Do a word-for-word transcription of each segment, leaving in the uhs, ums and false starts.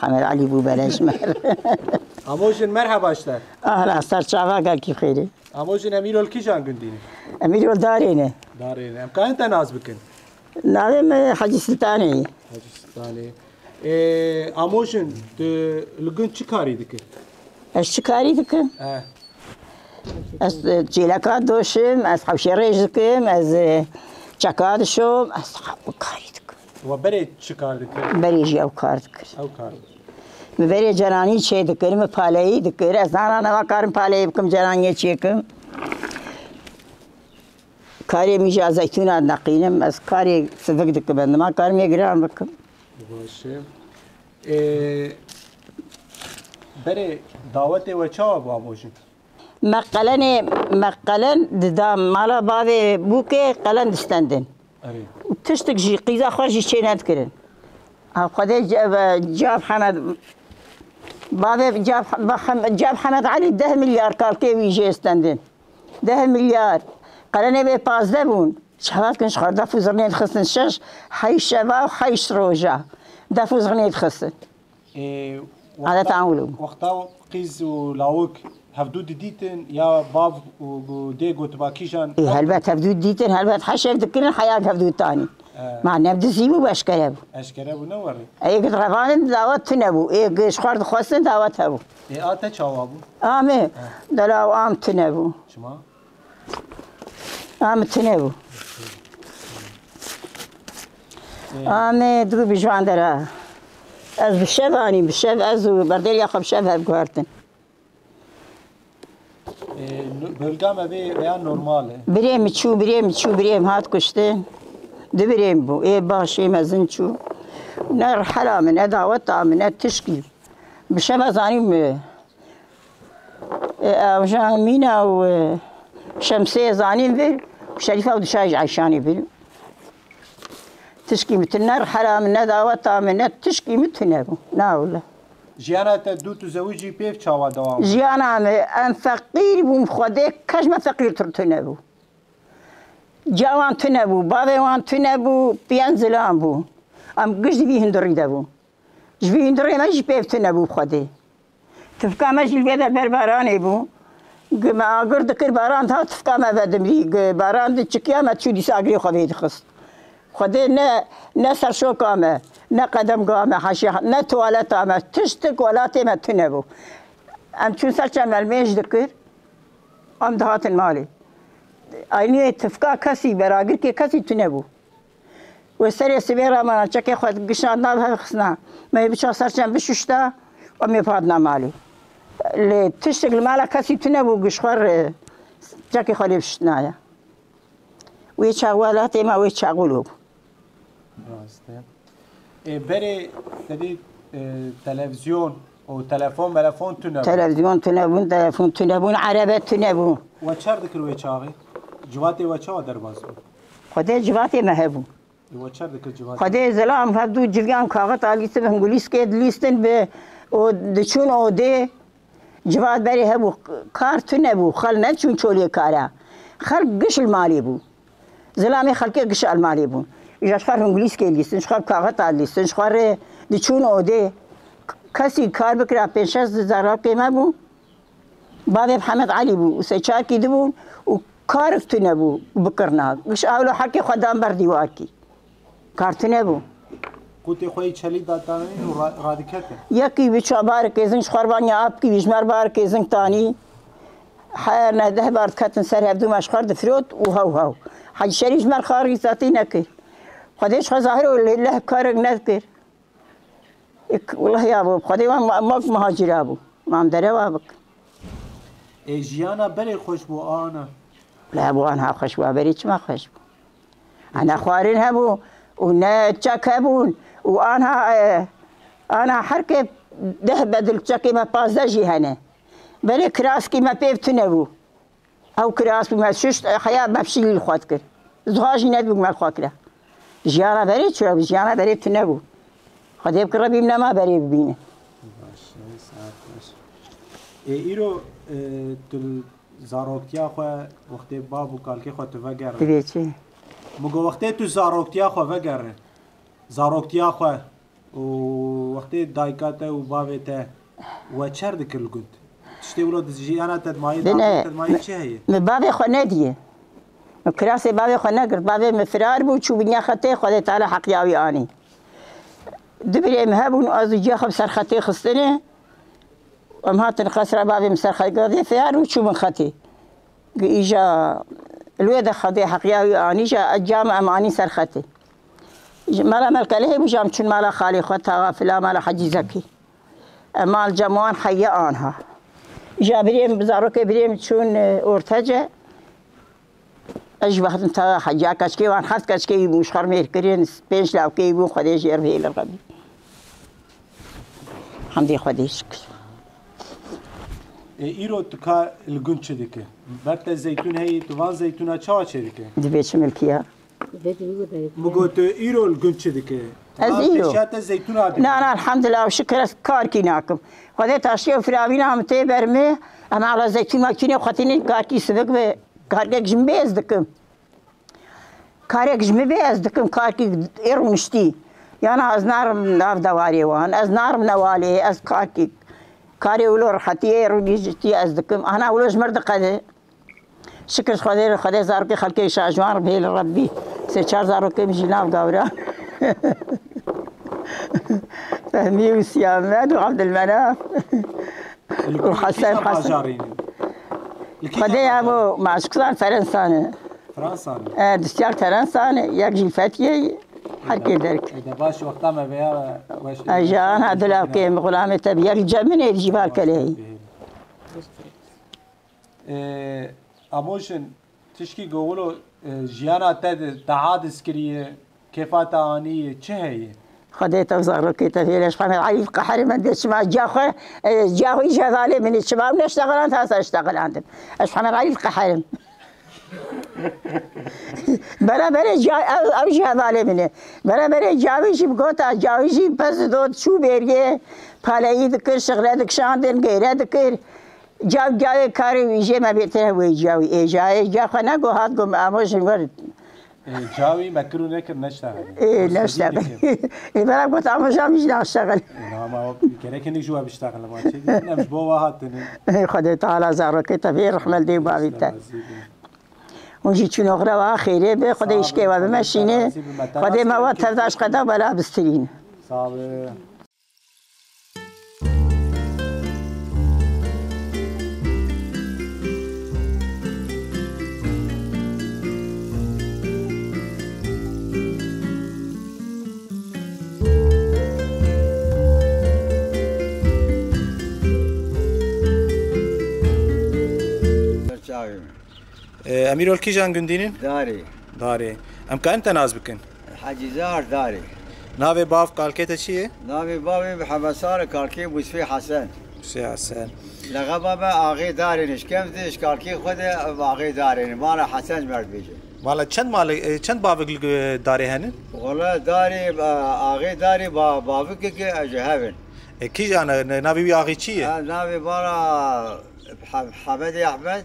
Hemed Elî bû beleş me. Amojin, merheba ji te. Ahla, ser çava gelkî xêrê. Amojin, em îro li kîjan gundî ne? Em îro darê ne. Darê ne. Em karin te nas bikin? Navê me Hecî Sultanê ye. Hecî Sultanê. Ê, Amojin, tu li gund çi karî dikir? Ez çi karî dikim? Eh. Ez, e, çêleka doşim, ez hewşê rêj dikim, ez, e, çeka dişom, ez ew karî dikim. We berê çi kar dikir? Berê jî ew kar dikir. Ew kar dikir. Min berê ceranî çê dikir, min paleyî dikir. Ez nana nema karim paleyî bikim, ceraniyê çêkim. Karê min jî ez zeytûna dineqînim, ez karê sivik dikim, ez nema karim yê giran bikim. Baş e. Ê, berê dawetê we çawa bû, Amojin? Me qelenê, me qelen dida mala bavê bûkê qelen distendin. Erê. Û tiştik jî qîza xwe jî çê nedikirin. Ha, Xwedê ce-, ve-, Cab Hemed, bavê Cab, Cab Hemed Elî deh milyar kalkê wî jê stendin. Deh milyar. Qelenê vê pazdeh bûn. Şevat kin ji xwe def û zirnê dixistin şeş, heyş şeva û heyş roja. Def û zirnê dixistin. Ê, Adet wexta, an wilo. Wexta qîz û lawik hevdû didîtin ya bav û, û dê gotiba kîjan? Ê, helbet hevdû didîtin, helbet heşev dikirin, heya hevdû tanî. He. Ma ne dizî bû, eşkere bû. Eşkere bû, ne werî? Ê, gid revanin dawet tune bû. Ê, gi ji xwar dixwestin dawet hebû. Ê, a te çawa bû? Amê. He. Dela û am tune bû. Çima? Am tune bû. Ê. Amê dû bi ji van dera. Ez bi şev anî, bi şev ez û berdêriya xwe bi şev hev guhertin. Ê, no-, bölga me vê veya normal e? Birê min çû, birê min çû, birê min hat kuştin. Du birê min bû. Ê baş, ê mezin çû. Ne rihela min, ne daweta min, ne tişkî. Bi şev ez anîm, e, Ê, ew ji Emîna û, e, Şemsê zanîn vir, Şerîfa û Dişa ji Eyşanê bir. Tişkî min tune, rihela min, ne daweta min, ne tişkî min tune bû. Na wile. Jiyana te dû tu zewicî pêv çawa dewam? Jiyana min, em feqîr bûn, Xwedê kes me feqîrtir tune bû. Ca wan tune bû, bavê wan tune bû, piyan zilam bû. Em giş di vî hundirî de bûn. Ji vî hundirê me jî pêv tune bû bi Xwedê. Tifka me jî li vê der ber baranê bû. Gi me agir dikir, baran dihat, tifka me vedimrî. Gi baran diçikiya, me çû dîsa agirê xwe vê dixist. Xwedê ne, ne serşoka me, ne qedemga me, heşî, ne tuwaleta me, tiştik welatê me tune bû. Em çûn ser çem me li mêj dikir, em dihatin malê. Eynî tifka kesî, beragirkê kesî tune bû. Wê serê sibê re mana çekê xwe gişand nav hev xisna. Me yê biça ser çem bişuşta, em ê bihatina malê. Lê tiştek li mala kesî tune bû, giş xwe re çekê xwe lê bişuştinaye. Wê çax welatê me, wê çax wilo bû. Rast e. Ê, berê te dî, e, televizyon û telefon melefon tune bûn. Televizyon tune bûn, telefon tune bûn, erebe tune bûn. We çer dikir wê çaxê? Civatê we çawa derbas bû? Xwedê civatê me hebû. Ê, we çer dikir civatê? Xwedê zilam hevdû civiyan kaxit alîstin, hingulîskê dilîstin bi û diçûn odê. Civat berê hebû, kar tune bû, xelk neçûn çolê kara. Xelk giş li malê bû. Zilamê xelkê giş li malê bûn. Îja ji xwe hingulîskê dilîstin, ji xwe kaxita dilîstin, ji xwe rê diçûn odê. Kesî kar bikira, pênc şeş zarokê me bû. Bavê Hemed Elî bû û sê çar kî dibûn û karek tune bû bikirina. Giş awlo hekê xwe dan ber dîwarkî. Kar tune bû. Qûtê xwe yî çelî datanîn û ra-, radiketin. Yekî bi çabarekê zing ji xwe re vanya apkî, ji me re barekê zing tanî. Her ne deh bar diketin ser hevdû me ji xwe re difirot û hew hew. Hecî Şerîf ji me re xarî zatî nekir. Xwedê ji xwe zahir û lê leh karek nedikir. Îk, welahi ya bo, Xwedê wan ma, mak muhacira bû. Mam derewa bik. Ê, jiyana berê xweş bû, ana? La, bû anha xweş bû, berê çima xweş bû? Ana xwarin hebû û ne çek hebûn û anha, e, ana her kê deh bedil çekê me pazdeh jî hene. Berê kiraskî me pêv tune bû. Ew kiras bû me şişt, heya me pişilî li xwe dikir. Zuha jî nedibû me li xwe kira. Jiyana berê çira bû, jiyana berê tune bû. Xwedê bikir Rebî min nema berê bibîne. Baş, saet baş. Ê, îro, e, tu li zaroktiya xwe, wextê bav û kalkê xwe tu vegerî. Divê çi? Min got, wextê tu zaroktiya xwe vegerî. Zaroktiya xwe. û wextê dayika te û bavê te we çer dikir li gund? Tiştê wilo di jiyana te dimayî, Bine, dawetê te dimayî çi heye? Min bavê xwe nediye. Min kirasê bavê xwe negirt. Bavê min firar bû, çû biniya xetê, Xwedê Teala heqiya wî anî. Du birê min hebûn, ez û ciya xwe bi ser xetê xistine. Em hatin qesra bavê min ser xetê, gazê firar û çû min xetê. Îja li wê de Xwedê heqiya wî anî, îja ez ciya min em anî ser xetê. Ji mala Melkelehê bû, îja em çûn mala xalê xwe, taxa fila mala Hecî Zekî. Em mal cem wan heye anha. Îja birê min, zarokê birê min çûn, e, Ortece. Ez jî wextim taxa heciya keçkê wan, heft keçkê wî bûn, ji xwe mêr kirin, pênc lawkê wî bûn, Xwedê jê re bihêle Rebî. Hemdê Xwedê şikir. E, îro tu ka li gund çi dike? Ber te zeytûn heye, tu van zeytûna çawa çêdike? Divê çi milkiya? Min got, tu îro li gund çi dike? Ez Ha, îro. Pêşiya te zeytûn hatî. Na, na, elhamdulillah, şikir ez karkî nakim. Xwedê taştiye û firavîna min tê ber min, em ala zeytûn makînê xwetînê karkî sivik be, karkek ji min bê ez dikim. Karek ji min bê ez dikim, karkî ê rûniştî. Yana ez narim nav dewarê wan, ez narim newalê, ez karkî. Karê wilo rehetiyê ê rûniştî ez dikim. Ana wilo ji mir diqede. Şikir Xwedê re, Xwedê zarokê xelkê şajiwan re bihêle Rebbî. Sê çar zarokê min jî nav gawra. Fehmî û Siyamed û Abdulmenaf. Li û Hesen, kîjan Hesen. Bajarî ne? Li kîjan Xwedê ya bajarî? Bo maşkizan Ferensa ne. Fransa ne? E, dustiyar Ferensa ne, yek jî Fethiye, her kê derk. E, de baş wexta me veya weş. E, ji ana dilakê min xulamê te bi yek cemine jî bar kelehî. E, Amojin, tişkî go wilo, e, jiyana te de te hadis kiriye, kêfa te aniye, çi heye? Xwedê te zarokê te vêle, ji Hemed Elî diqeherim, ez dê çima ciya xwe, e, ciya xwe îja valê min ê, çima ew neştexeland, hasa ştexelandim. Ez ji Hemed Elî diqeherim. Beraberê ciya, ew, ew jî hevalê min e. Beraberê cawî jî bi gota cawî jî pez dot çû bêriyê, paleyî dikir, şixle dikişandin, geyre dikir. Cav cavê karê wî jê me bêtir hewê cawî. Ê cayê ca xwe nego hat go me amo jin wer. Ê, cawî me kir û nekir neştexelî. Ê, neştexelî. Ê, bera got amo jam jî naştexel. Ê, ama gerek hinek ji we biştexelin, ma çê dî, em ji bo we hatine. Ê, Xwedê Teala zarokê te vê rehmel dê bavî te. Hûn jî çûn oxira wa xêrê be, Xwedê îşkê we bimeşîne. Xwedê me we tevdaş qeda bela bistirîn. Sağ olun. Çavê min. E, em îro li kîjan gundî nin? Darê. Darê. Em karin te nas bikin? Hecî Zahar Darê. Navê bav kalkê te çi ye? Navê bavê min Hemesar e, kalkê Musfê Hesen. Musfê Hesen. Lexeba me Axê Darê ne, ji kevdê, ji kalkê xwe de Axê Darê ne. Mala Hesen ji me re dibêje. Mala çend malê, e, çend bavik li, e, Darê hene? Wala Darê, e, Axê Darê ba-, bavikek e, ji hev in. E, kîjan e, navê wî axê çi ye? Ha, navê mala Hem-, Hemedê Ehmed.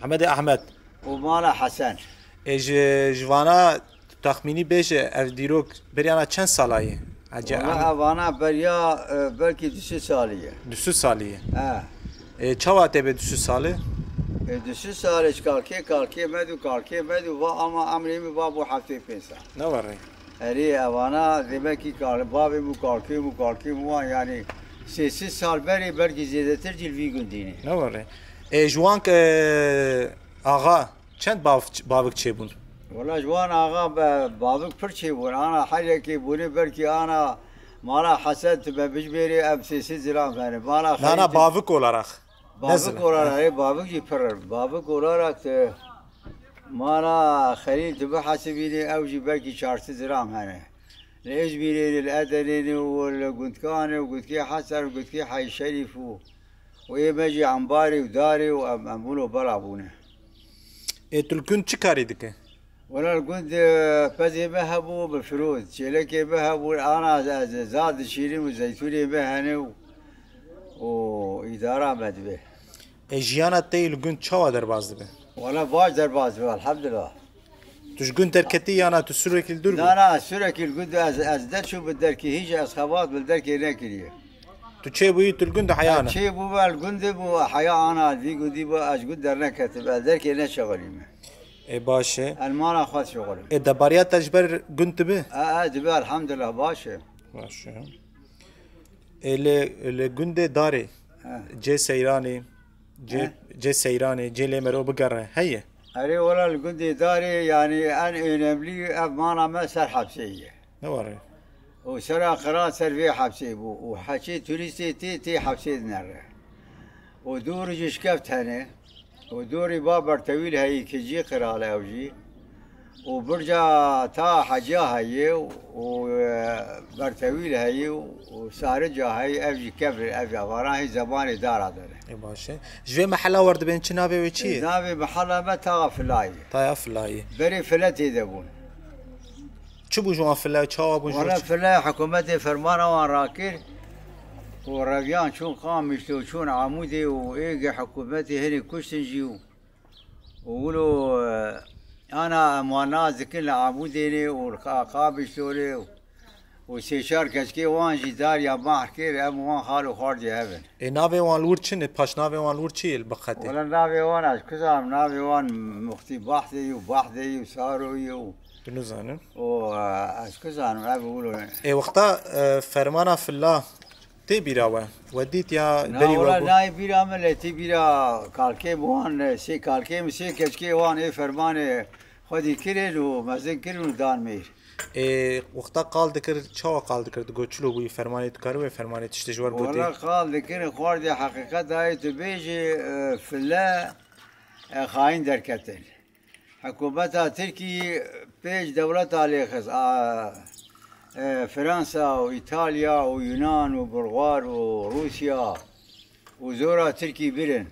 Hemedê Ehmed. û mala Hesen. E, ji, ji vana texmînî bêje, ev dîrok beriyana çend sala ye? Hecî Wala Ehmed. Ev vana beriya, e, belkî du sê salî ye. Du sê salî ye. He. E, çawa tê be du sê salî? E, du sê salî ji kalkê, kalkê me dû, kalkê me dû, va ama emrê min va bû heftê pênc sal. Ne were. Erê, evana demek ki kal-, bavê min, kalkê min, kalkê min wan, yani sê sê sal berê belkî zêdetir cî li vî gundî ne. Ne were. E, ji wan ke, e, axa, çend bav-, bavik çêbûn? Wala ji wan axa be-, bavik pir çêbûn. Ana her yekê bûne belkî ana mala Hesen tu me bijmêrê em sê sê zilam hene. Mala Nana, Xelîl tu bavik olarak. Bavik Nezin. Olarak, e, bavik jî pir in. Bavik olarak tu mala Xelîl tu bihesibînê, ew jî belkî çar sê zilam hene. Li Îzmîrê ne, li Edenê ne û li Gundkan e û Gundkê Hesen û Gundkê Heyî Şerîf û, û ê me jî embarê û darê û em, em bûn û bela bûne. Ê, tu li gund çi karî dike? Wela li gund, e, pezê me hebû, bi firot, çêlekê me hebû, ana ez, ez zad dişînim û zeytûnê me hene û, û îdara me dibe. Ê, jiyana te yê li gund çawa derbas dibe? Wela baş derbas dibe, elhamdulillah. Tu ji gund derketî yana tu sürekli li dûr bû? Na, na, sürekli li gund, ez, ez derçû bi derkî, hîç ez xebat bi derkê nekiriye. Tu çê bûyî, tu li gund heyana? Çê bû, vel gundê bû, heya ana vî gundî bû, ez gund derneketim, ez derkê neşexilîme. Ê, baş e. Elmana xwe şexilîm. Ê, debariya te ji ber gund dibe? E, e, dibe, elhamdulillah, baş e. Baş e. Ê, lê, lê gundê darê, He. cê seyranê, cê, He. cê seyranê, cê lê mero bigere, heye? Erê, wela li gundê darê, yanî en önemli ev mala me ser hepsê ye. Ne var e? Û sera qira ser vê hepsê bû. Û heçê turîstê tê, tê hepsê dinere. Û dû rij şikeft hene. Û dûrî ba bertewîl heyî, ki cî qirale ew jî. Û birca ta heca heyî û, e, bertewîl heyî û sarica heyî, ev jî kevir, ev avaran hî zemanê dara dere. Ê, baş e. Ji vê mehela wer dibên çi navê wê çi ye? Navê mehela me Taxa Filayê. Taya Filayê. Berê file tê de bûn. Çi bû ji wan file? Çawa bûn ji Wala wan? File hikûmetê fermana wan rakir û reviyan çûn Qamişlo, çûn Amûdê û êgê hikûmetê hinê kuştin jî û, û wilo, e, ana em wan nas dikin li Amûdê nê û li Qa-, Qamişlo nê û sê çar keçikê wan jî dar ya mahr kir, em wan xal û xwardê hev in. Ê, navê wan li wir çi ne? Paşnavê wan li wir çi ye li biqetê? Wala navê wan ez kuzanim, navê wan Muxtî Bahdê û Bahdê û Saroyê û Tu nizanin. O, e, ez ku zanim, ev wilo ne. Ê, wexta, e, fermana fila tê bîra we? We dît ya Na, berî we wela bû? Nayê bîra min, lê tê bîra kalkê bi wan, e, sê kalkê min, sê keçikê wan ê fermanê xwedî kirin û mezin kirin û dan mêr. Ê, wexta qal dikir, çawa qal dikir? Digot çilo bûyî fermanê, tu karî wê fermanê tiştê ji wer gotê? Wela qal dikir, xwardê heqîqet dayê tu bêjî, e, file, e, xayîn derketin. Hikûmeta Tirkî pêş dewleta lê xist, a, e, Fransa û Îtalya û Yunan û Bulgar û Rûsya û zora Tirkî birin.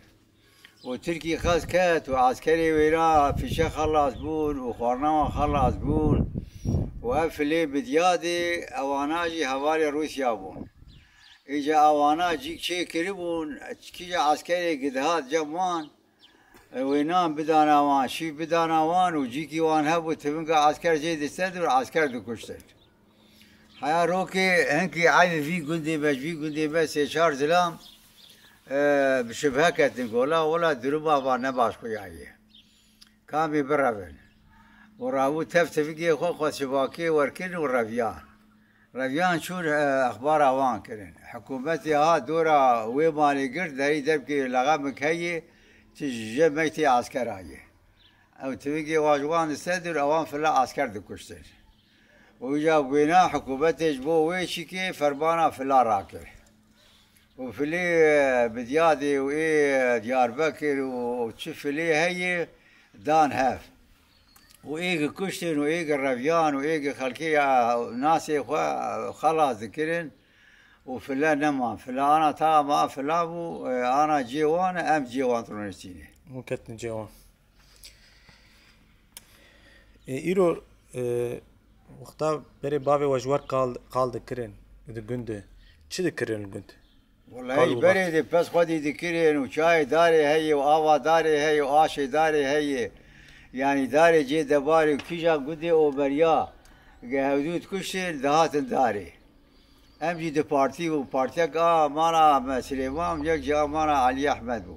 Û Tirkî qez ket û eskerê wêra fişe xelas bûn û xwarina wan xelas bûn û ev filê bi diyadê ewana jî hevalê Rûsya bûn. Îca ewana cîk çê kiribûn, kîja eskerê gidihat cem wan, Wê nan bidana wan, şîv bidana wan û cîkî wan hebû, tivinga esker jê disedin û esker dikuştin. Heya rokê hinkî eynî vî gundê me, ji vî gundê me sê çar zilam, e, bi şibhe ketin gola, wela duruma van ne baş xuya ye. Kamî birevin. Û rabû tev tivigê xwe, xwe şibakê werkirin û reviyan. Reviyan çûn, e, exbara wan kirin. Hikûmetê hat dora wê malê girt, derî devkê lexemik heye, ti ji meytê eskera ye. Ew tivigê wan ji wan disedir, ewan fila esker dikuştin. Û îca wêna hikûmetê ji bo wê çîkê fermana fila rakir. Û filê, e, bi diyadê û ê Diyarbekir û çi filê heye, dan hev. Û êgî kuştin û êgî reviyan û êgî xelkê ya nasê xwe xelas dikirin û file neman. File ana ta ma fila bû, e, ana cê wan e, em cê wan roniştînê. Hûn ketin cê wan. E, îro, e, wexta berê bavê we ji wer qal, qal dikirin di gund de, çi dikirin li gund? Wellahî, berê de pez xwedî dikirin û çayê darê heye û ava darê heye û aşê darê heye. Yanî darê cê debarê û kîja gundê Omeriya ge hevdû dikuştin, dihatin darê. Em jî di partî bû, partiyek a mala me Silêman, yek jî a mala Elî Ehmed bû.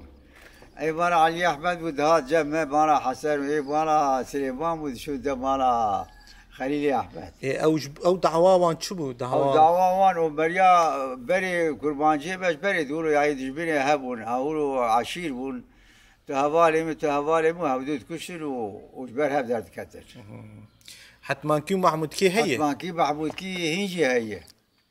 Ê mala Elî Ehmed bû, dihat cem me, mala Hesen û ê mala Silêman bû, diçûn de mala Xelîlê Ehmed. Ê, ew ji, ew dawa wan çi bû? Ew dawa dawa wan û beriya berê kurbanciyê me ji berê dûr û yayê dijminê hebûn, hewil û eşîr bûn. Tu hevalê min, tu hevalê min, hevdû dikuştin û, û ji ber hev derdiketin. Hetmankî û Mahmûdkî heye? Hetmankî, Mahmûdkî hîn jî heye.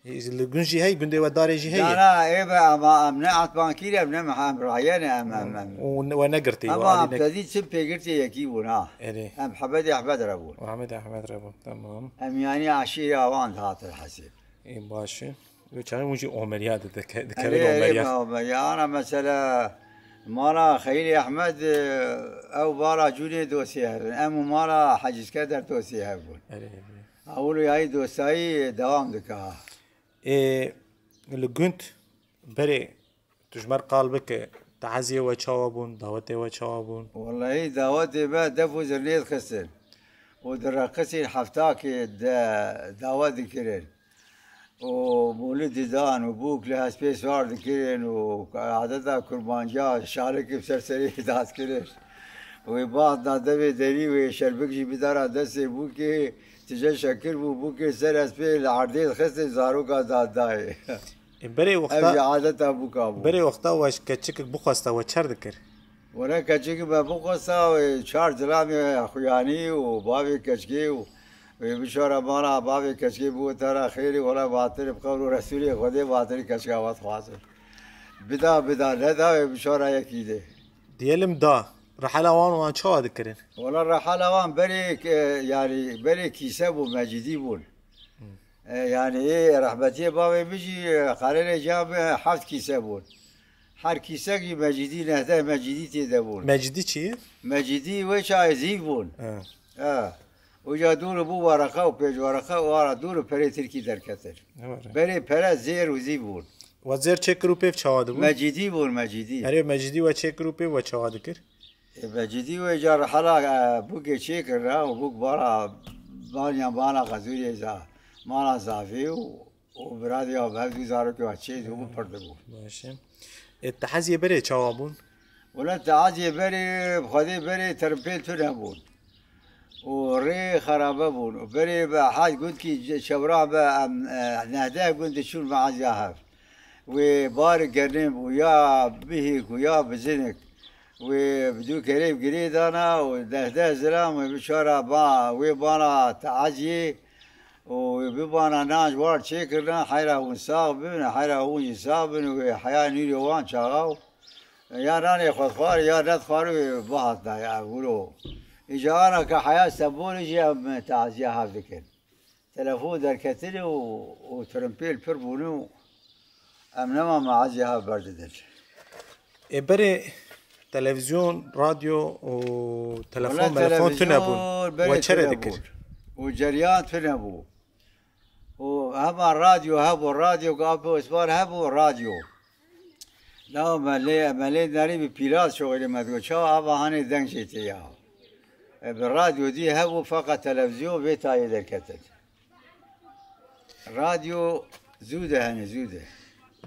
Ê, li gund jî hey, gundê we darê jî heye? Na, na, ê be, ama em ne Etbankî ne, em ne Mehem Raye ne, em, em, em. Û ne, we negirtî, we Ama alî em ne- tedî çim pêgirtê yekî bûn, ha. Erê. Em hebedê Ehmed re bûn. Û Ehmed Ehmed re bûn, tamam. Em yanî eşîra wan dihatin hesîb. Ê, baş e. Wê çaxê hûn jî Omeriya de dike-, dikevin Erê, erê, Omeriya. me Omeriya. Ana mesela mala Xeyîlê Ehmed, e, ew mala Cûnê dostê hev in. Em û mala Hecî Skender dostê hev bûn. Erê, erê. Ewil û yayî dostayî dewam dike ha. Ê, li gund berê tu ji me re qal bike, taziyê we çawa bûn, dawetê we çawa bûn? Wellahî dawetê me def û zirnê dixistin. û direqisîn heftakê de dawa dikirin. Û mûlid didan û bûk li hespê sar dikirin û adeta kurmanciya şalikê bi ser serê dadkirin. Wê baz da devê derî wê şerbik jî bidara destê bûkê, tije şekir bû, bûkê ser hespê li erdê dixistin zaroka dadayê. E, berê Ev wexta, jî adeta bûka bû. Berê wexta we keçikek bixwesta we çer dikir? Were keçikî me bixwesta, wê çar zilamê xuyanî û bavê keçikê û wê bişara mala bavê keçikê bû tera xêrê, were batir bi qewlo Resûlê Xwedê batirî keçika we dixwazin. Bida, bida, neda wê bişara yekî dê. Diyelim da, rehela wan wan çawa dikirin? Wala rehela wan berê, e, yani berê kîse bû, mecîdî bûn. E, yani ê rehmetiyê bavê min jî, e, qerêlê ciya min heft kîse bûn. Her kîsek jî mecîdî, nehdeh mecîdî tê de bûn. Mecîdî çi ye? Mecîdî wê çayê zîv bûn. He. He. Uca dûr bû wereqa û pêncwereqa û ara dûr û perê tirkî derketin. Ne var. Berê pere zêr û zîv bûn. Wa zêr çêkir û pêv çawa dibû? Mecîdî bûn, mecîdî. Erê, mecîdî we çêkir û pêv we çawa dikir? E, mecîdî wê ca rehela, e, bûkê çêkirine û bûk bana, banya bana xezûrê za, mana zavê û, û biradê ya bev dû zarokê wa çê dû bû pir dibû. Baş e. E, teheziyê berê çawa bûn? Wele teheziyê berê, bi Xwedê berê terimpêl tune bûn. Û rê xerabe bûn. Û berê bi hej gundkî ce-, çewra be em, e, nehdeh gund diçûn meaziya hev. Wê bar gernim û ya bihîk û ya bizinik. Wê bi dû kerê bi girê dana û deh deh zilam wê biçara ba, wê bana teaziyê û wê bibana nan ji war çêkirina, heyra hûn sax bibin, heyra hûn jî sax bin û wê heya nîrê wan çaxa û ya nanê xwe dixwar ya nedixwar wê bihatna ya wilo. Îca ana ke heya Stenbolê jî em teaziya hev dikin. Telefon derketine û, û tirimpêl pir bûne û em nema meaziya hev berdidin. Ê berê televîzyon, radyo û telefon, Wele melefon tune bûn. televîzyon berê We çere tune dikir? bûn. Û ceryan tune bû. Û hema radyo hebû, radyo ku Apo Osman hebû, radyo. Lawa me lê, me lê nerî bi pîlaz şoxîlê me digot, çawa ava hanê deng jê tê ya. E, bi radyo dî hebû, feqet televîzyon vê tayê derketin. Radyo zû de hene, zû de.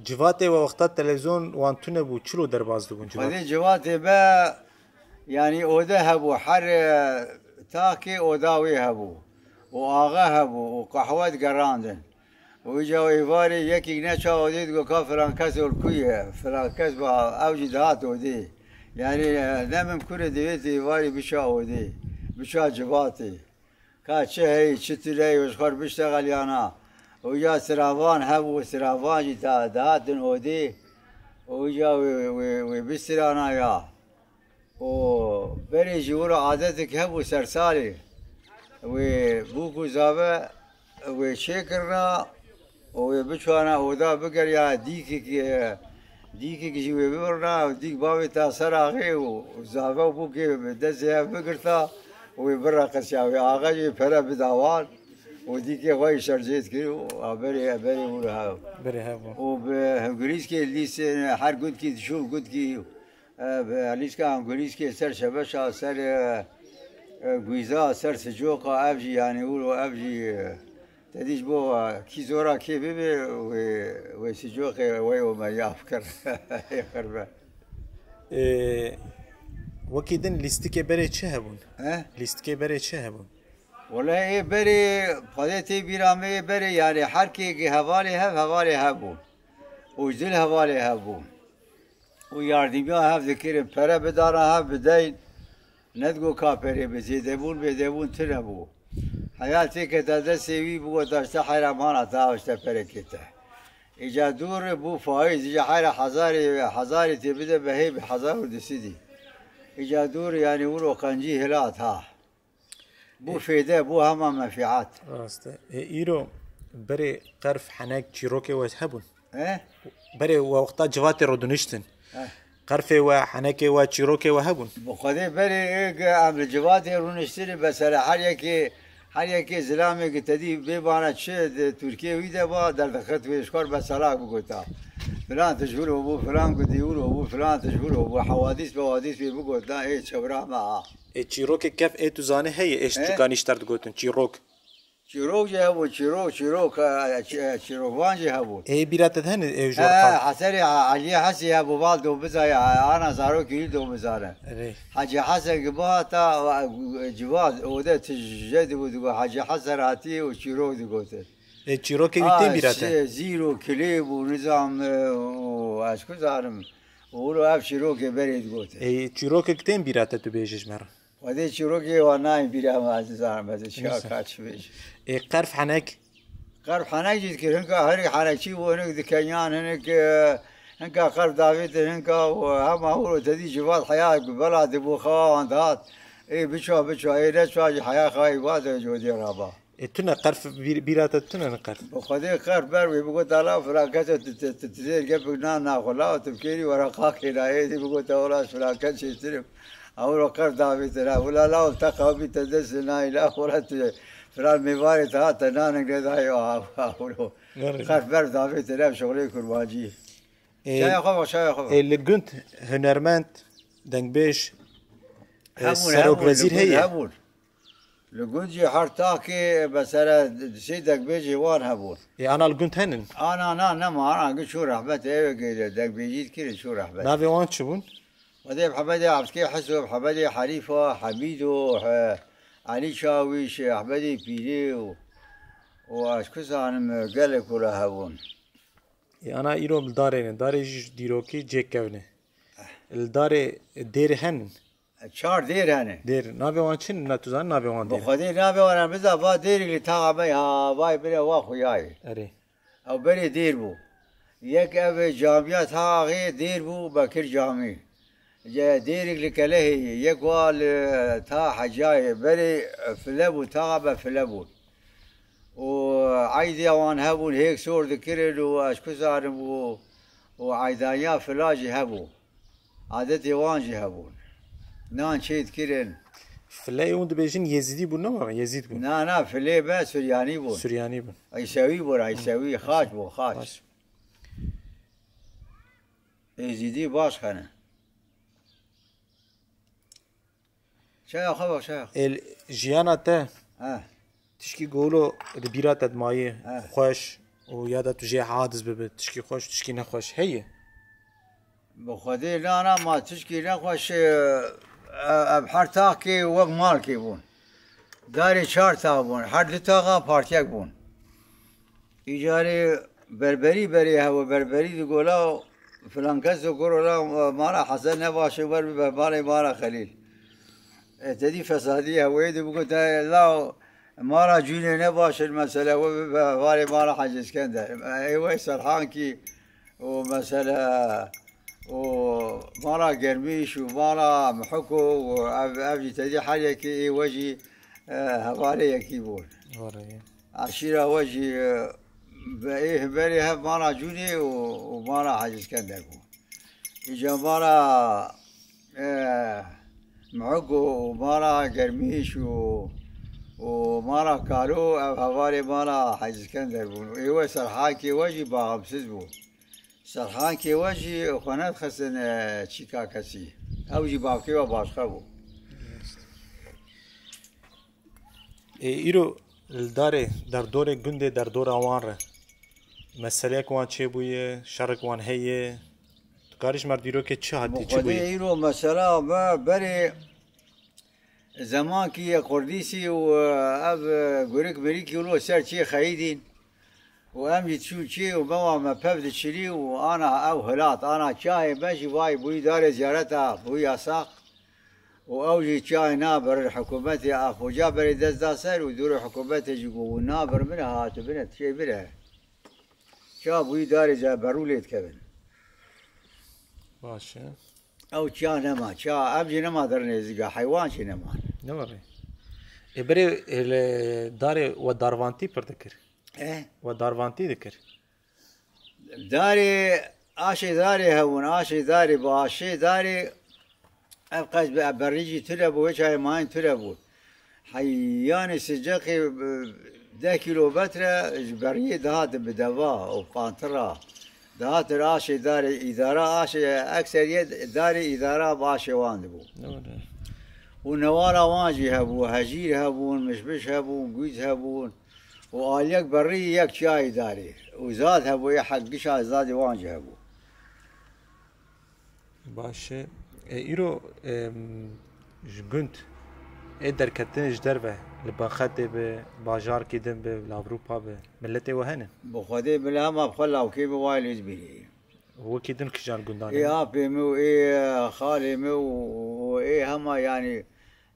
Civatê we wexta televîzyon wan tune bû, çilo derbas dibûn civat? Xwedê civatê me, yanî ode hebû, her, e, takê oda wê hebû. Û axe hebû, û qehwe digerandin. Û îca êvarê yekî neça odê digo ka filan kes ol ku ye, filan kes ba ew jî dihat odê. Yanî, e, ne mimkun e divê tu êvarê biça odê, biça civatê. Ka çi heyî, çi tu leyê ji xwe biştexel yana. Û îca siravan hebû, siravan jî da-, dihatin odê. Û îca wê, wê, wê bistirana ya. û berê jî wira adetek hebû sersalê. Wê bûk û zave wê çêkirina û wê biçarina oda bigeriya dîkek, dîkek jî wê bibirina û dîk bavêta ser axê û zave û bûkê bi destê hev bigirta û wê bireqisiya. Wê axe jî pere bida wan û dîkê xwe jî şerjê dikir û a berê, berê wira hev. Berê hev bû. Û bi hingirîskê lîsê her gundkî diçû gundkî E, bi elîska angurîskê ser şebeşa, ser, e, e, gwîza, ser sicoka, ev jî, yanî, wilo ev jî, e, te dî ji bo, e, kî zora kê bibe, wê, wê sicoqê wê û me yaf kir. Ê xirbe. Ê, wekî din lîstikê berê çi hebûn? He? Lîstikê berê çi hebûn? Wele ê berê, Xwedê tê bîra me ê berê, yanî, her kê hevalê hev, hevalê hev bûn. Û ji dil hevalê hev bûn. û yardîmiya hev dikirin, pere bidana hev bideyn, nedigo ka perê bi zêdebûn, bêdebûn tune bû. Heya têketa destê wî bigota ji te heyra mana te, ew ji te perekê te. Îca dûr bû faîz, îca heyra hezarê, hezarê tê bide behê bi hezar û du sedî. Îca dûr, yanî wilo qencî hilat ha. Bû fêde, bû hema menfîat. Rast e. Ê, îro berê qerf, henek, çîrokê we hebûn? He? Berê we wexta civatê ro diniştin. He. Qerfê we, henekê we, çîrokê we hebûn? Bi Xwedê berê ê ge em li civatê rûniştinê, mesela her yekê Her yekê zilamê ki te dî bê bana çi di Tirkiyê wî de ba, derdixist wê ji xwe re be salak bigota. Filan tij wilo bû, filan gudî wilo bû, filan tij wilo bû. Hewadîs mewadîs wê bigota, ê çewra me ha. Ê çîrokê kef ê tu zanî heye, ê ji He? Tirkanî ji te re digotin, çîrok. Çîrok jî hebû, çîrok, çîrok, e, çî-, e, çîrokvan jî hebûn. Ê bîra te de hene, ê ji He, xalk. Heserê Eliyê Hesî hebû, val do bizaya, ana zarokî wî do bizane. Erê. Hecî Hesen ki bihata, e, civat, o de tij jê dibû, digot, Hecî Hesen hatî û çîrok digotin. Ê çîrokê wî tên bîra te? Zîr û kilê bû, nizam, e, û ez ku zanim. Û wilo ev çîrokê berê digotin. Ê çîrokek tên bîra te tu bêjî ji me re? Xwedê çîrokê wan nayên bîra me, ez nizanim ez ê çi Neyse. Ka çi bêjim. Ê qerf henek? Qerf henek jî dikir, hinka herî henekçî bû, hinek dikenyan, hinek, e, hinka qerf davêtin, hinka û hema hûr û tedî civat heya bela dibû xewa wan dihat. Ê biça biça, ê neça jî heya xayî va de codê raba. Ê tune qerf bîr-, bîra te tune ne qerf? Bi Xwedê qerf ber wê bigota la filan kes tu, tu, tu, tu zêr gepik nan naxwe la tu bikêrî were qakê nayê dî bigota wela filan kes çêtir im. Ewro qerf davêtin ha. Wila law te qewbî te destê nayî la wila tu filan mêvarê te hat te nanek nedayê ha, ha, wilo. Nerede? Qerf ber davêtin ev şixulê kurmancî. Ê, Çaya xwe bak, çaya xwe bak. Ê, li gund hunermend, dengbêj, ê, Hebûn, serok hebûn, vezîr li gund heye? Hebûn. Li gund jî her takê mesela sê dengbêjê wan hebûn. Ê, ana li gund henin? Ana na nema, ana gi çû rehmet, ewê gêde dengbêjî dikirin çû rehmet. Navê wan çi bûn? Xwedê Mihemedê Eftkê Hiso, Mihemedê Herîfa, Hemîdo, he, Elî Çawîş, Ehmedê Pîrê û, û ez ku zanim gelek wila hebûn. Ê, ana îro li darê ne, darê jî ji dîrokî cêk kevne. Li darê dêr henin? Çar dêr hene. Dêr. Navê wan çi ne? Na tu zanî navê wan Bi dêr? Xwedê navê wan em biza va dêrek li taxa me ya vay bire wa xuyayê. Erê. Ew berê dêr bû. Yek ev camiya taxê dêr bû, Bekir Camî. Ce dêrek li Kelehê ye, yek wa li ta Hecayê. Berê file bû, taxa me file bû. Û eydê wan hebûn, hêk sor dikirin û ez ku zanim û, û eydaniya fila jî hebû. Adetê wan jî hebûn. Nan çê dikirin. Fileyê hûn dibêjin Yezîdî bûn, ne were? Yezîd bûn. Na, na, filê me Suryanî bûn. Suryanî bûn. Îsewî bûn, Îsewî, xaç bûn, xaç. Xaç. Êzîdî baş xene. Çaya xwe bak, çaya xwe. Ê, jiyana te, He. Tişkî golo di bîra te dimayê, He. Xweş û ya da tu jê hadis bibe, tişkî xweş, tişkî nexweş heye? Bi Xwedê nana ma tişkî nexweş, e, e, ev her takê wek malkê bûn. Darê çar tax bûn, her du taxa partiyek bûn. Îcarê berberî berê hewe, berberî digo la filan kes dikuro la mala Hesen nebaş e, wer bibe malê mala Xelîl. E, te dî fesadî heweyê dibû ku te la mala Cûnê nebaş in, mesele we bibe hevalê mala Hecî Îskender. E, ê we Serhankî û mesele û mala Germîş û mala Mihiko û ev, ev jî te dî her yekê ê we jî, e, hevalê yekî bûn. Were. Eşîra we jî, e, be-, ê hemberê hev mala Cûnê û, û mala Hecî Îskender bû. Îca mala, e, Mihiko û mala Germîş û, û mala Kalo ev hevalê mala Hecî Îskender bûn. Ê we Serhakê we jî baximsiz bû. Serhakê we jî xwe nedixistin, e, çîka kesî. Ew jî bavkê we başqa bû. Ê, îro li darê derdorê gundê derdora wan re meseleyek wan çêbûye, şerek wan heye? Tu karî ji me re dîrokê çi hatî, çi bûye? Bi Xwedê îro mesela me berê zemankî ye Qurdîsî û ev gurik mirîkî wilo ser çê xeyîdîn. Û em jî çûn çê û mewa me pev diçilî û ana ew hilat, ana çayê me jî vay bûyî darê ziyareta bûyî yasaq. Û ew jî çayê nabirin, hikûmetê Axboca berê dest da ser û dûrê hikûmetê jî got, hûn nabirin bine, hatibine, tişê bire. Ça bûyî darê ze berû lê dikevin. Baş e. Ew çiya nema, çiya ev jî nema der nêzîka, heywan jî nema. Ne were. Ê berê, ê, li darê we darvantî pir dikir. E? We darvantî dikir. Darê, aşê darê hebûn, aşê darê, bi aşê darê ev qez bi berî jî tune bû, wê çayê mayîn tune bû. Heyanê siceqê, e, deh kîlometre ji beriyê dihatin bi deva û qantira. Dihatin aşê darê îdara, aşê ekseriyet darê îdara bi aşê wan dibû. Doğru. Û newara wan jî hebû, hejîr hebûn, mişmiş hebûn, gûz hebûn. Û aliyek berî yek çiyayê darê. Û zad hebû, yê hek gişa zadê wan jî hebû. Baş e. E, îro, em, ji gund ê derketin ji derve li Binxetê bi, bajarkî din bi, li Ewropa bi, miletê we hene? Bi Xwedê bila hema bi xwe lawkê bi wayê li Îzmîrê. Wekî din kijan gundan Ê hene? Apê min û ê xalê min û, û ê hema, yanî,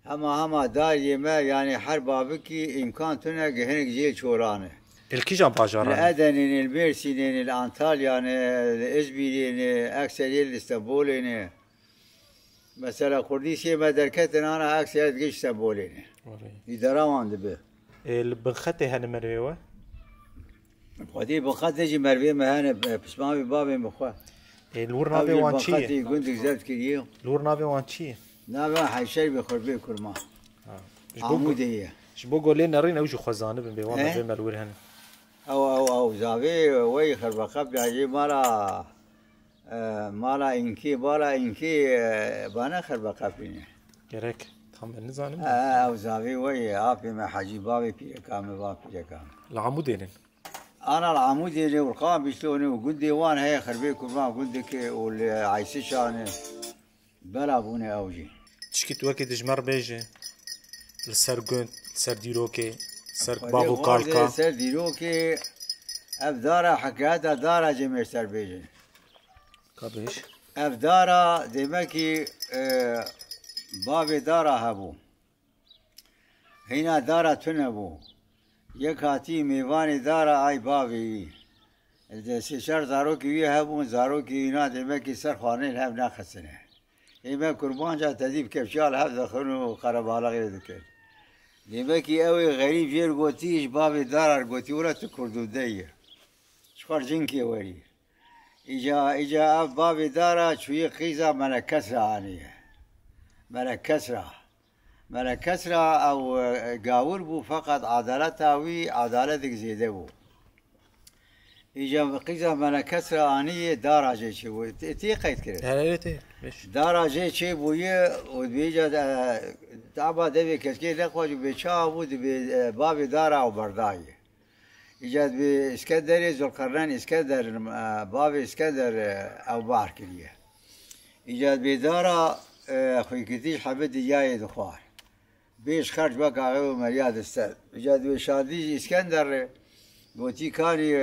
hema, hema dariyê me, yanî her babikî îmkan tune gi hinek jê çorane. Li kijan bajaran? Li Edenê ne, li Mêrsînê ne, li Antalya ne, li Îzmîrê ne, ekseriyê li Stenbolê ne. Mesela Kurdîsê me derketin ana, ekseriyê digê ji Stenbolê ne. Orê. Îdara wan dibe. Ê, li Binxetê hene merivê we? Xwedî Binxetê jî merivê me hene, e, pismamê bavê min xwe. Ê, li wir navê wan çi ye? Ew jî Binxetê gundik zeft kiriye. Li wir navê wan çi ye? Navê wan Heyşer be, Xurbê Kurma. Ha. Ji bo Amûdê ye. Ji bo golê nerîn ew jî xwe zanibin bê, wan He? Merivê me li wir hene. Ew, ew, ew zavê wey xerbeqep ya jê mala, e, mala Înkê, bala Înkê, e, bane xerbeqepî ne. Gerek tam ben nizanim da. E, ew zavê wey apê me Hecî bavê pîreka me, va pîreka me. Li Amûdê ne. Ana li Amûdê ne, Urqan Bîşlonê û gundê wan heye, Xerbê Kurban gundike û li Eysişanê. Bela bûne ew jî. Tişkî tu wekî dijmer bêje, li ser gund, li ser dîrokê, li ser Xwedê bav û xwar kalka. Ser dîrokê ev dara hikayeta dara cê mêr ser bêje. Ka bêj. Ev dara demekî, e, bavê dara hebû. Hîna dara tune bû. Yek hatî mêvanê dara ay bavê wî. Di sê çar zarokî wî hebûn, zarokî wî na demekî ser xwarinê li hev naxistine. Ê me kurbanca tedî bi kevçiya li hev dixin û qerebalixê dikin. Demekî ew ê xerîb jêr gotî, ji bavê dara re gotî, wila tu kurdûde yî. Ji xwe cinkê werî. Îca, îca ev bavê dara çûyî qîza Melekesra aniye. Melekesra. Melekesra ew, e, gawir bû, feqet adaleta wî adaletek zêde bû. Îca qîza Melekesra aniyê dara jê çêbû. Tê, tê qeyd kirin? He, evet, evet. Beş. Dara jê çêbûye û dibê îca, e, taba devê keşkê nexwaj û bê çawa bû, dibê, e, bavê dara ew berdayê. Îca dibê Îskenderê, Zulqerneyn Îskender, e, bavê Îskender, e, ew bahr kiriye. Îca dibê dara, e, xwîkitî ji hebe diryayê dixwar. Bê ji xerc wek axê û meriya diste. Îca dibê şandî ji Îskender re, gotî kanî, e,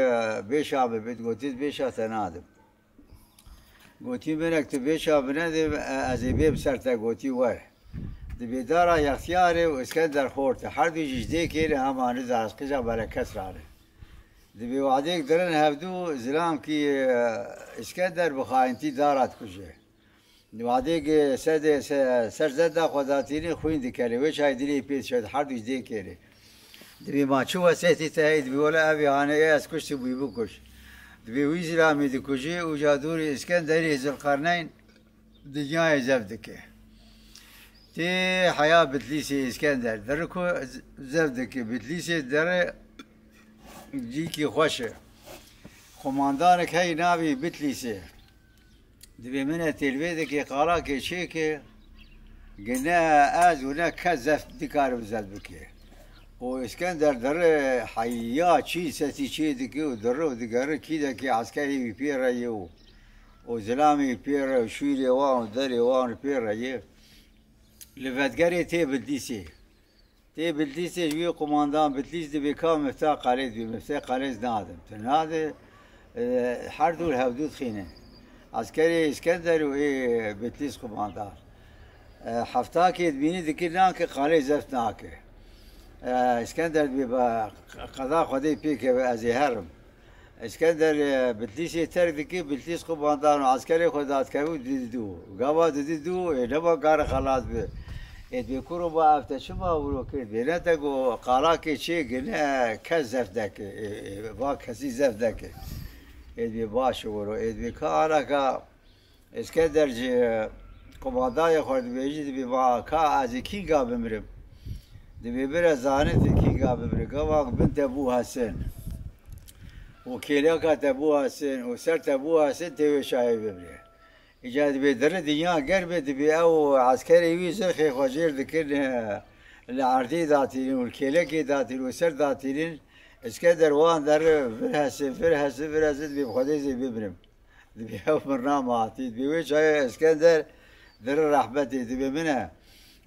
bêşa bibit, gotî bêşa te nadim. Gotî, minek tu bêşa binedê, e, ez ê bêm ser te, gotî, were. Dibê dara Yextiyarê û Îskender Xortê. Her du jî ji dêkê ne, hema nizar ez qîza Melekesra ne. Dibê wadêk dirin hevdu zilamkî, e, Îskender bi xayintî dara dikuje. Wadêk, e, ser de, se-, ser zeda xwe datînê xwîn dikelê. Wê çayê dilê pê diçe, her du ji dêkê ne. Dibê ma çi wesêtî te heye? Dibê wele ev ê hane ê ez kuştî bûyî bikuş. Dibê wî zilamî dikujê û ca dûrî Îskenderî Zilqerneyn dinyayê zef dike. Tê heya Bitlîsê Îskender. Dere ku z-, zef dike. Bitlîsê dere cîkî xweş e. Qomandanek heyî navê Bitlîsê. Dibê min e têlvê dike, qalakê çêke, gi ne ez û ne kes zeft dikare bi zeft bike. Û Îskender dire heya çî setî çê dike û dire û digere kîdekê eskerê wî pê re ye û, û zilamê wî pê re û şûrê wan û derê wan pê re ye. Li vetgerê tê Bitlîsê. Tê Bitlîsê ji wî qomandan Bitlîs dibê ka mifta qalê dibê, miftê qalê ez nadim. Tu nade, e, her dû li hevdû dixînin. Eskerê Îskender û ê Bitlîs qomandan. E, heftakê dibînî dikir nake, qalê zeft nake. E, Îskender dibê be, qeda Xwedê pê keve ez ê herim. Îskender, e, Bitlîsê terk dike, Bitlîs qomandan û eskerê xwe dadikeve û dididû. Gava dididû, ê, nema kare xelas be. Ê, dibê kuro ba ev te çima wiro kir? Dibê ne te got, qalakê çê gine kes zeft deke. Ê, ê, va kesî zeft deke. Ê, dibê baş e wiro. Ê, dibê ka alaka Îskender ji qumandayê xwe dibêjî, dibê, va ka ez ê kînga bimirim? Dibê bire zanî te kînga bibire. Gava bin te bû hesin. Û kêleka te bû hesin. Û ser te bû hesin tê wê çayê bibire. Îca dibê diri dinya germ e, dibê ew eskerê wî zirxê xwe jêr dikin, e, li erdê datînin û li kêlekê datînin û ser datînin. Îskender wan der vir hesin, vir hesin, vir hesin, dibê bi Xwedê zê bibrim. Dibê ew mirna ma hatî. Dibê wê çayê Îskender diri rehbetê, dibê min e.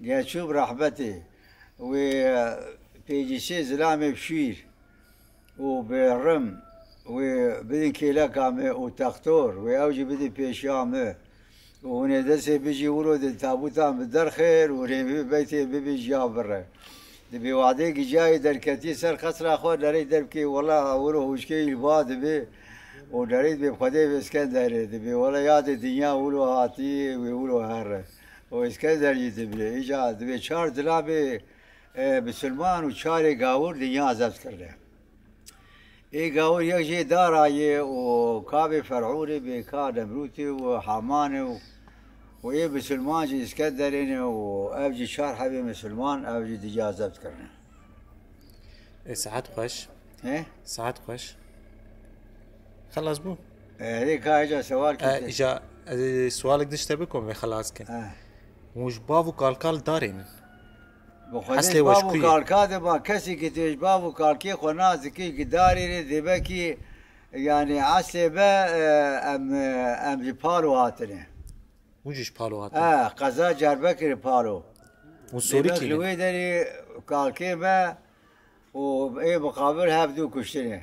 Geçûb rehbetê. Wê, e, pêncî sê zilamê bi şîr û bi rim wê bidin kêleka me û textor wê ew jî bidin pêşiya me. Û hûn ê destê bijî wilo di tabûtan bi derxêr û rêvî beytê bibî jiya birre. Dibê wadê gicayê derketî ser qesra xwe nerê derbkê wela wilo hûşkê îlba dibê û nerê dibê Xwedê bi Îskenderê dibê wela yadê dinya wilo hatî wê wilo herre. Û Îskender jî dibê. Îca dibê çar dilabê, e, bisilman û çarê gawir dinya zebt kirine. Ê gawir yek jê dara ye û ka bê Ferûnê bê, ka Nemrûtê û Hamanê û, û ê misilman jî Îskenderê ne û ev jî çar hebê misilman ev jî dinya zebt kirine. Ê, saet xweş. He? Saet xweş. Xelas bû. E, hê ka hêca sewal E, kete. Îca, e, sualek dişte bikom ve xelas kin. E. Hûn ji bav û kalkal darê min. Bi Xwedê Heslê ji bav û weşkuyê. Kalka de ma kesê ki tu ji bav û kalkê xwe nas dikî ki darê rê dêbekî, yani eslê be, e, em, e, em ji Palo hatine. Hûn jî ji Palo hatin? E, qeza Cerbekirê Palo. Hûn Sorîkî Dêbek li ne? Wê derê kalkê me û ê miqabil hevdû kuştine.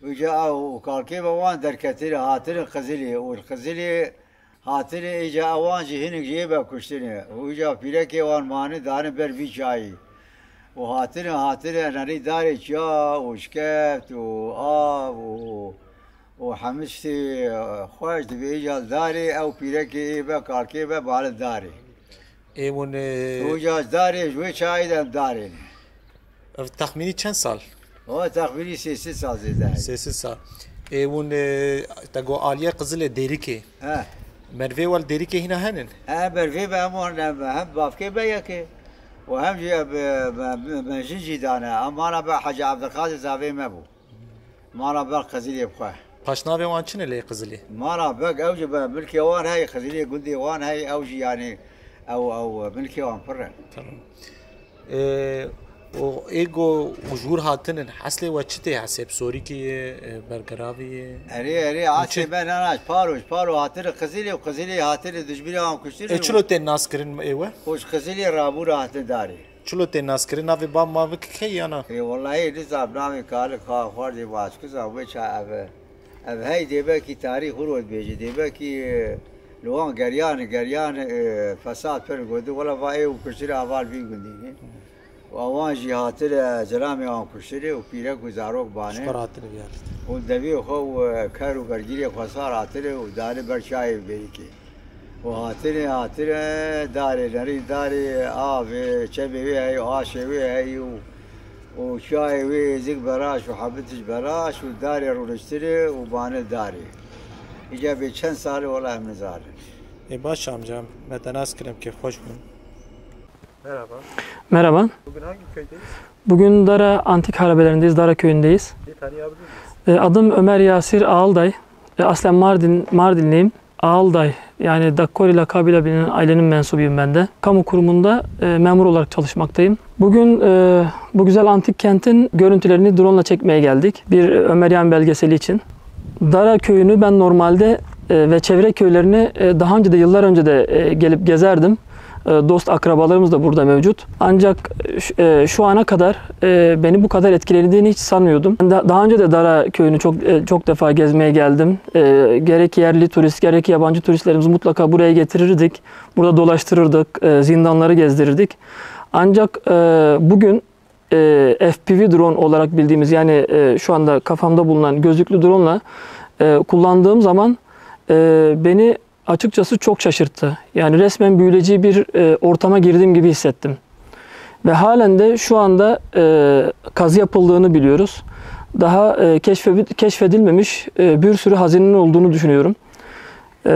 Îca ew û kalkê me wan derketine, hatine Qizilê û li Qizilê hatine, îca ewan jî hinek jê be kuştine. Û îca pîrekê wan mane dane ber vî çayî. Û hatine, hatine, nerî darê çiya û şkeft û av û, û hemî tiştê xweş dibê îca darê ew pîrekê ê be kalkê be bale darê. Ê hûn, e, Û îca darê ji wê çayî de em darê ne. Ev texmînî çend sal? O texmînî sê sed sal zêde heye. Sê sed sal. Ê hûn, e, te got aliyê Qizilê Dêrikê. He. Mervê wel Dêrikê hîna henin? He, mervê be hem wan hem, hem bavkê be yekê. Û hem jî, e, be, be, be, mejin jî dane. Em mala be Hecî Evdilqadir zavê me bû. Mala be Qizilê bi xwe. Paşnavê wan çi ne lê Qizilê? Mala be ew jî be milkê wan heye, Qizilê gundê wan heye, ew jî yani ew, ew milkê wan pir e. Tamam. Ee, û ê go û ji wir hatinin, heslê we çi tê hesê? Bi Sorîkî ye, e, Bergiravî ye? Erê, erê, Hûn çi? Asê me nana, ji Palo, ji Palo hatine Qizilê û Qizilê hatine dijminê wan kuştin Ê, û çilo tên naskirin ê we? û ji Qizilê rabûne hatine darê. Çilo tên naskirin? Navê bav mavik key yana? Ê, wellahî nizam navê kalik ka xwar dê başkiza wê ça ev e. Ev hey dêbekî tarîx huro dibêje, dêbekî, e, li wan geryan, geryan, e, fesad pir gotin, wela va ê û kuştirê heval vî gundî ne. Û ewan jî hatine, zilamê wan kuştirê û pîrek û zarok bane. Ji xwe re hatine viyarî. Û devê xwe û, e, ker û bergîrê xwe sar hatine û dane ber çayê Bêrîkê. Û hatine, hatine, darê nerî, darê avê, çemê wê heye, aşê wê heye û, û çayê wê êzik belaş û hemî tişt belaş û darê rûniştine û mane darê. Îca bê çend sal e, wela em nizanin. Ê, baş amca, me te nas kirim kê xweş bûn. Merhaba. Merhaba. Bugün hangi köydeyiz? Bugün Dara Antik Harabelerindeyiz, Dara köyündeyiz. Seni tanıyabilir miyiz? E, adım Ömer Yasir Ağalday. E, aslen Mardin, Mardinliyim. Ağalday, yani Dakkori lakabıyla bilinen ailenin mensubuyum ben de. Kamu kurumunda, e, memur olarak çalışmaktayım. Bugün, e, bu güzel antik kentin görüntülerini drone'la çekmeye geldik. Bir Ömeryan belgeseli için. Dara köyünü ben normalde, e, ve çevre köylerini, e, daha önce de, yıllar önce de, e, gelip gezerdim. E, dost akrabalarımız da burada mevcut. Ancak, e, şu, e, şu ana kadar, e, beni bu kadar etkilediğini hiç sanmıyordum. Da-, daha önce de Dara köyünü çok, e, çok defa gezmeye geldim. E, gerek yerli turist, gerek yabancı turistlerimizi mutlaka buraya getirirdik. Burada dolaştırırdık, e, zindanları gezdirirdik. Ancak, e, bugün, e, F P V drone olarak bildiğimiz, yani, e, şu anda kafamda bulunan gözlüklü drone'la, e, kullandığım zaman, e, beni açıkçası çok şaşırttı. Yani resmen büyüleyici bir, e, ortama girdiğim gibi hissettim. Ve halen de şu anda, e, kazı yapıldığını biliyoruz. Daha, e, keşfe-, keşfedilmemiş, e, bir sürü hazinenin olduğunu düşünüyorum. E,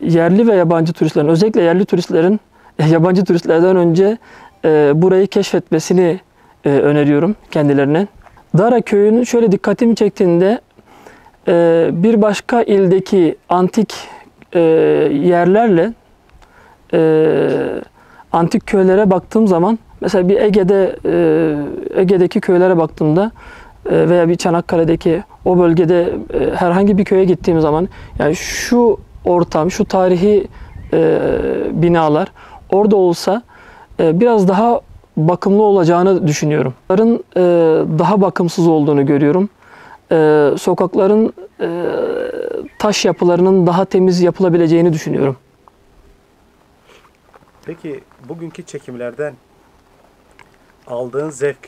yerli ve yabancı turistlerin, özellikle yerli turistlerin, yabancı turistlerden önce, e, burayı keşfetmesini, e, öneriyorum kendilerine. Dara köyünün şöyle dikkatimi çektiğinde, e, bir başka ildeki antik, e, yerlerle, e, antik köylere baktığım zaman, mesela bir Ege'de, e, Ege'deki köylere baktığımda, e, veya bir Çanakkale'deki o bölgede, e, herhangi bir köye gittiğim zaman, yani şu ortam, şu tarihi, e, binalar orada olsa, e, biraz daha bakımlı olacağını düşünüyorum. Bunların, e, daha bakımsız olduğunu görüyorum. E, sokakların, e, taş yapılarının daha temiz yapılabileceğini düşünüyorum. Peki bugünkü çekimlerden aldığın zevk,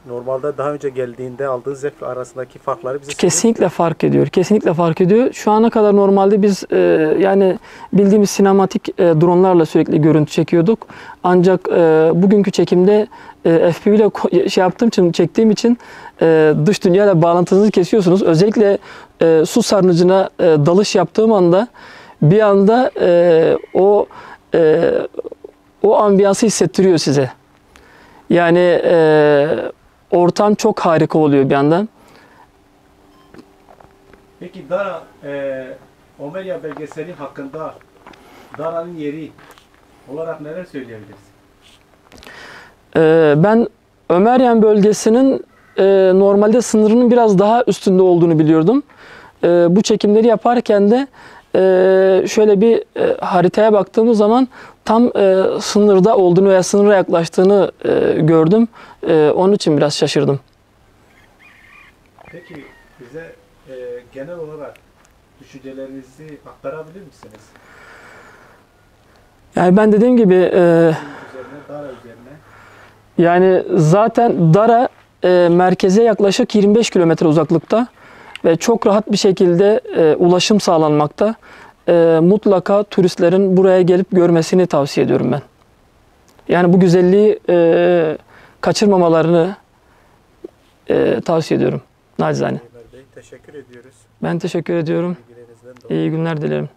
normalde daha önce geldiğinde aldığın zevkle arasındaki farkları bize söyleyebilir misin? Kesinlikle fark ediyor. Kesinlikle fark ediyor. Şu ana kadar normalde biz, e, yani bildiğimiz sinematik, e, dronlarla sürekli görüntü çekiyorduk. Ancak, e, bugünkü çekimde, e, F P V ile ko- şey yaptığım için, çektiğim için, e, dış dünyayla bağlantınızı kesiyorsunuz. Özellikle, e, su sarnıcına, e, dalış yaptığım anda bir anda, e, o, e, o ambiyansı hissettiriyor size. Yani, e, ortam çok harika oluyor bir yandan. Peki Dara, e, Omerya belgeseli hakkında, Dara'nın yeri olarak neler söyleyebilirsin? E, ben Ömeryan bölgesinin, e, normalde sınırının biraz daha üstünde olduğunu biliyordum. E, bu çekimleri yaparken de, e, şöyle bir, e, haritaya baktığımız zaman tam, e, sınırda olduğunu veya sınıra yaklaştığını, e, gördüm. E, onun için biraz şaşırdım. Peki bize, e, genel olarak düşüncelerinizi aktarabilir misiniz? Yani ben dediğim gibi, e, Üzerine, Dara üzerine. Yani zaten Dara, e, merkeze yaklaşık yirmi beş kilometre uzaklıkta ve çok rahat bir şekilde, e, ulaşım sağlanmakta. E, mutlaka turistlerin buraya gelip görmesini tavsiye ediyorum ben. Yani bu güzelliği, e, kaçırmamalarını, e, tavsiye ediyorum nacizane. Ömer Bey, teşekkür ediyoruz. Ben teşekkür ediyorum. Bilgilerinizden dolayı. İyi günler dilerim.